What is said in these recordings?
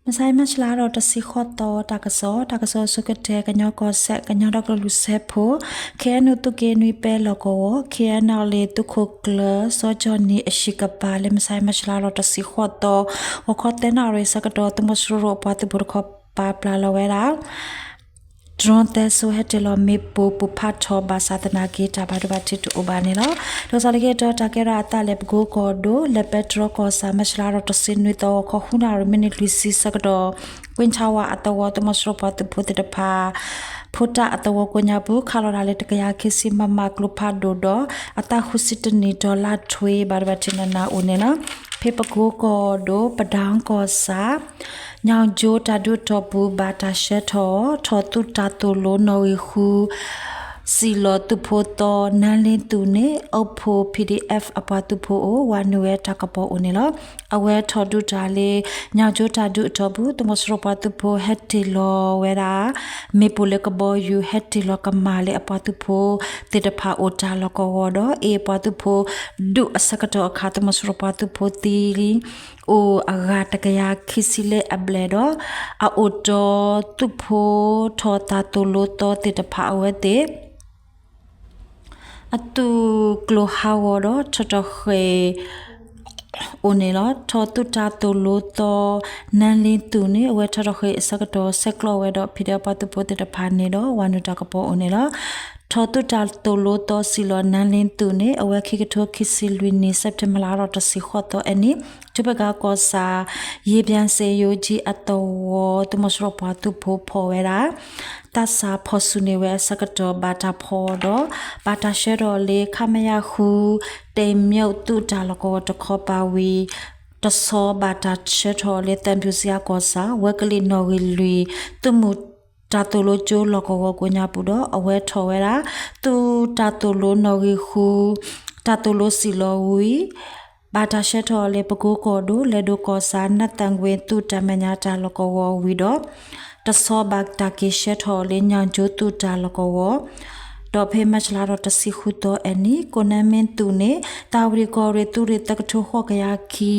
မဆါအံၤ မၢ်ၡလါဒီးတဆံဃိးသီ တၢ်ကစီၣ်, တၢ်ကစီၣ်ဆိကတၢၢ် ကညီကီၢ်စဲၣ် ကညီဒီကလုာ်စၢဖှိၣ် ခ့ၣ်အဲၣ်ယူၣ် သုးက့နွံပဲလီၢ်ကဝီၤ ခ့ၣ်အဲၣ်ယူၣ် လၢသုးခိၣ်ကျၢၢ် စီၤကၠီၣ်နံၣ် အဟံၣ်ကပၤ လၢမဆါအံၤ မၢ်ၡလါဒီးတဆံဃိးသီ ဂီၤခီသၢနၣ်ရံၣ်အဆၢကတီၢ် သုးမီၤစိရိၤအပှၤသုးဖိတခီပၤ ပျၢ်လီၤဝဲဒၣ် drone သၢစိၤ ဟဲတ့ၢ်လီၤမ့ၣ်ပိၢ်ပူၤဖးထီၣ်ဘၣ်ဆၣ်သနာ်က့ တၢ်ဘၣ်ဒိဘၣ်ထံးတအိၣ်ဘၣ်န့ၣ်လီၤ. တၢ်ကစီၣ်လၢခံတခါ တၢ်ကဲထီၣ်အသးလၢ ပကိကီၢ်ဒိၣ် လဲၤပဲတြီကီၢ်ဆၣ် မၢ်ၡလါဒီးတဆံနွံသီ ဂီၤခီဃုနၣ်ရံၣ် မံးနံးလွံၢ်ဆံအဆၢကတီၢ် ကွ့ၣ်ဆၣ်ဝါအသဝီ သုးမီၤစိရိၤပှၤသုးဖိသ့ၣ်တဖၣ် ဖိတၢ်အသဝီကိးညါပူၤ ခးလီၤတၢ်လၢတကယၤခံဆံ မမ ကျိဖးဒိၣ်ဒီး အသးဃုဆံတနံၣ် ဒီးလါထွ့ ဘၣ်ဒိဘၣ်ထံးနးနးအိၣ်န့ၣ်လီၤ. ဖဲပကိကီၢ်ဒိၣ် ပဒၢကီၢ်ဆၣ် ညၣ်ကၠိတၢ်ဒုးအတီၢ်ပူၤ ဘၣ်တၢ်ဆှၢထီၣ် ထီၣ်သုးတၢ်သိၣ်လိနီၣ်ဂံၢ်ဃု စံၣ်လီၤသုးဖိသီ နါလ့သူၣ်န့ၣ် အိၣ်ဖှိၣ် ပီၣ်ဒံၣ်အဲၣ် အပှၤသုးဖိအအိၣ် ဝၤနုာ်ဝဲတၢ်ကပီၤအိၣ်န့ၣ်လီၤ. အဝဲထီၣ်ဒုးတၢ်လၢ ညၣ်ကၠိတၢ်ဒုးအတီၢ်ပူၤ သုးမီၤစိရိၤပှၤသုးဖိဟဲတ့ၢ်လီၤဝဲဒၣ် မ့ၣ်ပိၢ်လၢကဘီယူၤ ဟဲတ့ၢ်လီၤကမၣ်လၢအပှၤသုးဖိသ့ၣ်တဖၣ်အိၣ်တၢ်လီၢ်ကဝီၤဒီး အ့ၣ်ပှၤသုးဖိဒုးအဆၢကတီၢ်အခါ သုးမီၤစိရိၤပှၤသုးဖိသံ အိၣ်အဂၤတကယၤခံဆံလၢအဘျဲၣ်ဒီး အအိၣ်တီသုးဖိထီၣ်တၢ်သိၣ်လိသီသ့ၣ်တဖၣ်အဝဲသ့ၣ် အသုးကျိၤဟးဂီၤဒီးထီၣ်ထီၣ်ဃ့ၢ် အိၣ်န့ၣ်လီၤ. ထီၣ်သုးတၢ်သိၣ်လိသီ နါလ့သူၣ်န့ၣ် အဝဲထီၣ်ထီၣ်ဃ့ၢ်အဆၢကတီၢ် ဆဲးကျိးဝဲဒီး ပီၣ်ဒံၣ်အဲၣ် ပှၤသုးဖိသ့ၣ်တဖၣ်န့ၣ်ဒီး ဝၤနုာ်တၢ်ကပီၤအိၣ်န့ၣ်လီၤ. ထီၣ်သုးတၢ်သိၣ်လိသီစံၣ်လီၤ နါလ့သူၣ်န့ၣ် အဝဲခံကထိခံဆံလွံၢ်နံၣ် စဲးပထ့ဘၢၣ် လါဒီးတဆံဃိးသီအနံၤ ထူပကၤကီၢ်ဆၣ် ယ့ၣ်ပၠၣ်စ့ယိကၠံအသဝီ သုးမီၤစိရိၤပှၤသုးဖိဖီၣ်ဝဲဒၣ် သးစၢ်ဖီၣ်ဆူၣ်န့ၢ်ဝဲအဆၢကတီၢ် ဘၣ်တၢ်ဖီၣ်ဒီး ဘၣ်တၢ်ဆှၢထီၣ်လၢ ခမရ ဃု တ့ၢ်မၠိၣ်သုးတၢ်လီၢ်ကဝီၤတခီပၤဝံၤ တဆီဘၣ်တၢ်ဆှၢထီၣ်လၢ သၣ်ဘံစံယါကီၢ်ဆၣ် ဝဲကလံၤနီၣ်ဂံၢ်လွံၢ် သုးမုၢ်တၢ်သိၣ်လိကၠိလီၢ်ကဝီၤကိးညါပူၤဒီး အဝဲထီၣ်ဝဲဒၣ် သုးတၢ်သိၣ်လိနီၣ်ဂံၢ်ဃု တၢ်သိၣ်လိစံၣ်လီၤဝံၤ ဘၣ်တၢ်ဆှၢထီၣ်လၢ ပကိကီၢ်ဒိၣ် လဲၤဒိၣ်ကီၢ်ဆၣ် နၢ်သၣ်ကွ့သုးတၢ်မဲာ်ညါတၢ်လီၢ်ကဝီၤဝံၤဒီး တဆီဘၣ်တၢ်က့ၤဆှၢထီၣ်လၢ ညၣ်ကၠိသုးတၢ်လီၢ်ကဝီၤ ဒီးဖဲမၢ်ၡလါဒီးတဆံဃုသီအနံၤ ကိးနါမ့ၢ်သူၣ်န့ၣ် သၣ်ဝံၤကီၢ်ရ့ၣ်သုးရ့ၣ်သၢကထိဃိးကယၤခံ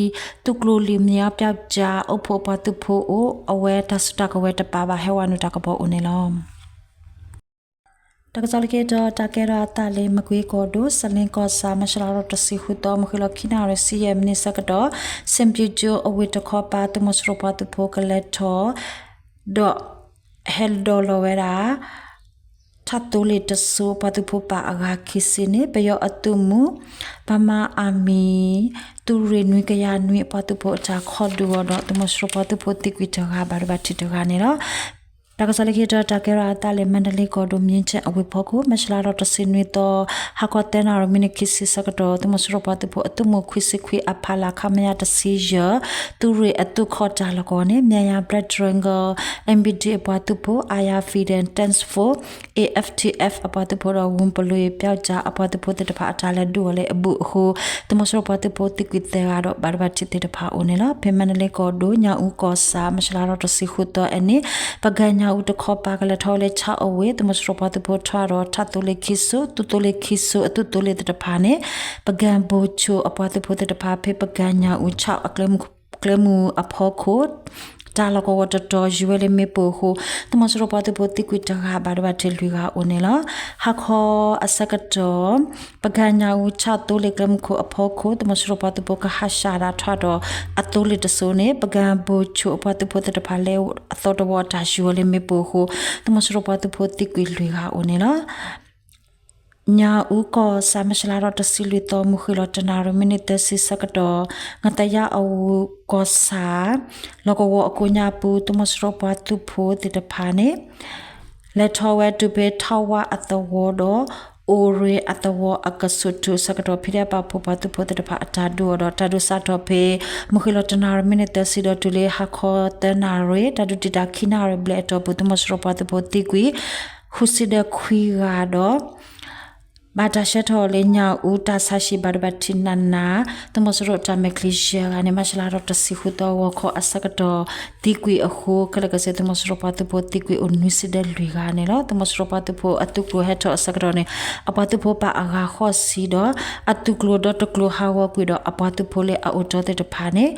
သုးကျိၤလံၤမံၤအီပျီကၠၣ် အိၣ်ဖှိၣ်အပှၤသုးဖိအိၣ် အဝဲတၢ်စုတၢ်ကဝဲၤတပာ်ဘၣ် ဟဲဝၤနုာ်တၢ်ကပီၤအိၣ်န့ၣ်လီၤ. တၢ်ကစီၣ်လၢခံတခါ တၢ်ကဲထီၣ်အသးလၢ မကွ့ကီၢ်ဒိၣ် စလ့ကီၢ်ဆၣ် မၢ်ၡလါဒီးတဆံဃုသီ မုၢ်ဃ့ၢ်လီၤခံနၣ်ရံၣ်ဆံယဲၢ်မံးနံးဆၢကတီၢ် စ့ၣ်ပၠူကၠိအဝ့ၢ်တခီပၤ သုးမီၤစိရိၤပှၤသုးဖိကလဲၤထီၣ် ဒီး ဟဲဒိးလီၤဝဲဒၣ် ထးသိလ့ၣ်တစိၤ ပှၤသုးဖိပာ်အဂၤခံဆံန့ၣ် ပယီၤအသုးမုၢ် Burma Army သုးရ့ၣ်နွံကယၤနွံအပှၤသုးဖိအတၢ်ခီဒုးအီၤဒီး သုးမီၤစိရိၤပှၤသုးဖိသံကွံာ်တဂၤ ဘၣ်ဒိဘၣ်ထံးတဂၤန့ၣ်လီၤ. တၢ်ကစီၣ်လၢခံတခါ တၢ်ကဲထီၣ်အသးလၢ မါဒလ့ကီၢ်ဒိၣ် မၠ့ၣ်ကၠဲၣ်အဝ့ၢ်ဖီခိၣ် မၢ်ၡလါဒီးတဆံနွံသီ ဟါခီသၢနၣ်ရံၣ် မံးနံးခံဆံဆၢကတီၢ် သုးမီၤစိရိၤပှၤသုးဖိအသုးမုၢ်ခွံဆံခွံအဖီလာ် ခမရ တဆံယဲၢ် သုးရ့ၣ်အသုးခီၣ်တၢ်လီၢ်ကဝီၤန့ၣ် မၠၣ်ယၣ် Black Dragon MBD အပှၤသုးဖိ Air Defense Force AFTF အပှၤသုးဖိဒီး ဝူပလွံၢ်ပျီကၠၣ်အပှၤသုးဖိသ့ၣ်တဖၣ်အတၢ်လဲၤဒုးအီၤလၢအဘူးအဃိ သုးမီၤစိရိၤပှၤသုးဖိသံကွံာ်သၢဂၤဒီး ဘၣ်ဒိဘၣ်ထံးသ့ၣ်တဖၣ်အိၣ်န့ၣ်လီၤ. ဖဲမါဒလ့ကီၢ်ဒိၣ် ညၣ်အူကီၢ်ဆၣ် မၢ်ၡလါဒီးတဆံဃုသီအနံၤ ပကၣ်ညၣ်အူတခီပၤကလဲၤထီၣ်ဝဲလၢ ဆၣ်အဝ့ၢ် သုးမီၤစိရိၤပှၤသုးဖိထွဲဒီး ထးသိလ့ၣ်ခံစိၤ သုးသိလ့ၣ်ခံစိၤအသုးသိလ့ၣ်သ့ၣ်တဖၣ်န့ၣ် ပကၣ်ဘိၣ်ဆိၣ်အပှၤသုးဖိသ့ၣ်တဖၣ် ဖဲပကၣ်ညၣ်အူ ဆၣ်အကျဲမုၢ်အဖီခိၣ် တၢ်လီၢ်ကဝီၤတတီၤ ယူၤဝဲလၢမ့ၣ်ပိၢ်အဃိ သုးမီၤစိရိၤပှၤသုးဖိသံကွံာ်တဂၤ ဘၣ်ဒိဘၣ်ထံးလွံၢ်ဂၤအိၣ်န့ၣ်လီၤ. ဟါခီအဆၢကတီၢ် ပကၣ်ညၣ်အူ ဆၣ်သိလ့ၣ်ကျဲမုၢ်ခိၣ်အဖီခိၣ် သုးမီၤစိရိၤပှၤသုးဖိကဟးဆှၣ်တၢ်ထွဲဒီး အသိလ့ၣ်တစိၤန့ၣ် ပကၣ်ဘိၣ်ဆိၣ်အပှၤသုးဖိသ့ၣ်တဖၣ်လၢအသီတဝီအတၢ်ယူၤဝဲလၢမ့ၣ်ပိၢ်အဃိ သုးမီၤစိရိၤပှၤသုးဖိသံကွံာ်လွံၢ်ဂၤအိၣ်န့ၣ်လီၤ. ညၣ်အူကီၢ်ဆၣ် မၢ်ၡလါဒီးတဆံလွံၢ်သီ မုၢ်ဃ့ၢ်လီၤတနၣ်ရံၣ် မံးနံးသၢဆံဆၢကတီၢ် နသယၣ်အဝ့ၢ်ကီၢ်ဆၣ် လီၢ်ကဝီၤအကိးညါပူၤ သုးမီၤစိရိၤပှၤသုးဖိသ့ၣ်တဖၣ်န့ၣ် လဲၤထီၣ်ဝဲတုၤဖဲထးဝါအသဝီဒီး အိၣ်ရ့ၣ်အသဝီအကဆူးတုၤအဆၢကတီၢ် ဖံးဒဲးပာ်ဖှိၣ်ပှၤသုးဖိသ့ၣ်တဖၣ်အတၢ်ဒုးအီၤဒီး တၢ်ဒုးစးထီၣ်ဖဲ မုၢ်ဃ့ၢ်လီၤတနၣ်ရံၣ် မံးနံးသၢဆံဒီးတုၤလၢ ဟါခီသၢနၣ်ရံၣ် တၢ်ဒုးတံာ်တာ်ခံနၣ်ရံၣ်ဘျဲၣ်အတီၢ်ပူၤ သုးမီၤစိရိၤပှၤသုးဖိသံကွံာ် ဃုဆံဒီးခွံဂၤဒီး ဘၣ်တၢ်ဆှၢထီၣ်လၢညၣ်အူတၢ်ဆါဟံၣ် ဘၣ်ဒိဘၣ်ထံးနးနး သုးမီၤစိရိၤတၢ်မဲာ်ချံယဲၢ်ဂၤန့ၣ် မၢ်ၡလါဒီးတဆံဃုသီ ဂီၤခီအဆၢကတီၢ် သံကွံာ်အဃိ ခဲလၢာ်ကဆ့ သုးမီၤစိရိၤပှၤသုးဖိသံကွံာ်အိၣ်နွံဆံဒီးလွံၢ်ဂၤန့ၣ်လီၤ. သုးမီၤစိရိၤပှၤသုးဖိအသုးကျိၤဟဲထီၣ်အဆၢကတီၢ်န့ၣ် အပှၤသုးဖိပာ်အဂၤဃိးဆံဒီး အသုးကျိၤဒီတကျိၤဟးဂီၤကွံာ်ဒီး အပှၤသုးဖိလၢအအိၣ်တီသ့ၣ်တဖၣ်န့ၣ်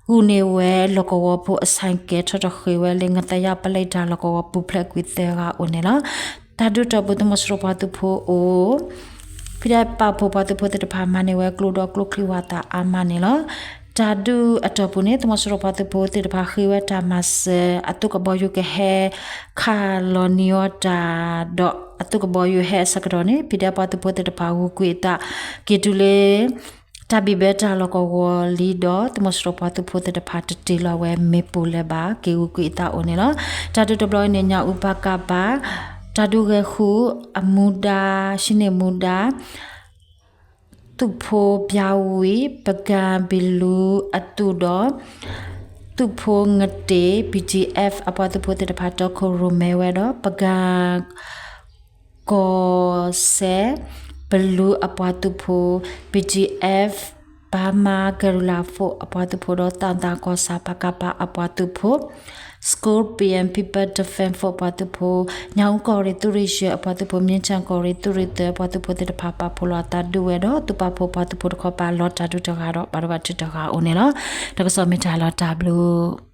ဂုာ်န့ၢ်ဝဲလီၢ်ကဝီၤဖိအဆဲးကဲး ထီၣ်တဃ့ဝဲလၢ ငသယၣ်ပလဲတၢ်လီၢ်ကဝီၤပူၤ ဖျဲးကွံာ်သၢဂၤအိၣ်န့ၣ်လီၤ. တၢ်ဒုးတီၢ်ပူၤ သုးမီၤစိရိၤပှၤသုးဖိအိၣ် ဖံးဒဲးပာ်ဖှိၣ်ပှၤသုးဖိသ့ၣ်တဖၣ် မၤန့ၢ်ဝဲကျိဒီးကျိချံဝးသးအါမးန့ၣ်လီၤ. တၢ်ဒုးအတီၢ်ပူၤန့ၣ် သုးမီၤစိရိၤပှၤသုးဖိသ့ၣ်တဖၣ် ဃ့ဝဲတၢ်မၤစၢၤ အသုးကဘီယူၤကဟဲ ခးလီၤနံၤအီၤတၢ်ဒီး အသုးကဘီယူၤဟဲအဆၢကတီၢ်န့ၣ် ဖံးဒဲးပှၤသုးဖိသ့ၣ်တဖၣ် ဂုာ်ကွံာ်အသး က့ၤတုၤလၢ တၢ်ဘံၣ်ဘၢတၢ်လီၢ်ကဝီၤလံဒီး သုးမီၤစိရိၤပှၤသုးဖိသ့ၣ်တဖၣ် တတ့ၢ်လီၤဝဲမ့ၣ်ပိၢ်လၢၤဘၣ် က့ၤဂုာ်ကွံာ်အသးအိၣ်န့ၣ်လီၤ. တၢ်ဒုးတဘျီအံၤန့ၣ် ညၣ်အူပၢ်ကၢ်ပၢ် တၢ်ဒုးဂဲၤဃု အမူဒါ ရှံန့ၢ်မူဒါ သုးဖိပၠါဝံၤ ပကၣ်ဘံလူအသုးဒီး သုးဖိငတ့ၢ် BGF အပှၤသုးဖိသ့ၣ်တဖၣ် တီခိၣ်ရိၣ်မဲဝဲဒီး ပကၣ် ကီၢ်စဲၣ် ဘလူအပှၤသုးဖိ BGF Burma Guerrilla Force အပှၤသုးဖိဒီး သးသၣ်ကီၢ်ဆၣ် ပကဖ အပှၤသုးဖိ Scorpion People Defense Force အပှၤသုးဖိ ညၣ်အူကီၢ်ရ့ၣ်သုးရ့ၣ်ယဲၢ်အပှၤသုးဖိ မြင်းခြံကီၢ်ရ့ၣ်သုးရ့ၣ်သၢအပှၤသုးဖိသ့ၣ်တဖၣ် ပာ်ဖှိၣ်လီၤအသးဒုးဝဲဒီး သုးပာ်ဖှိၣ်ပှၤသုးဖိတခီပၤ လီၤတၢ်ဒုးတဂၤဒီး ဘၣ်ဒိဘၣ်ထံးတဂၤအိၣ်န့ၣ်လီၤ. တၢ်ကစီၣ်မ့ၢ်တၢ်လီၤတၢ်ဘျုး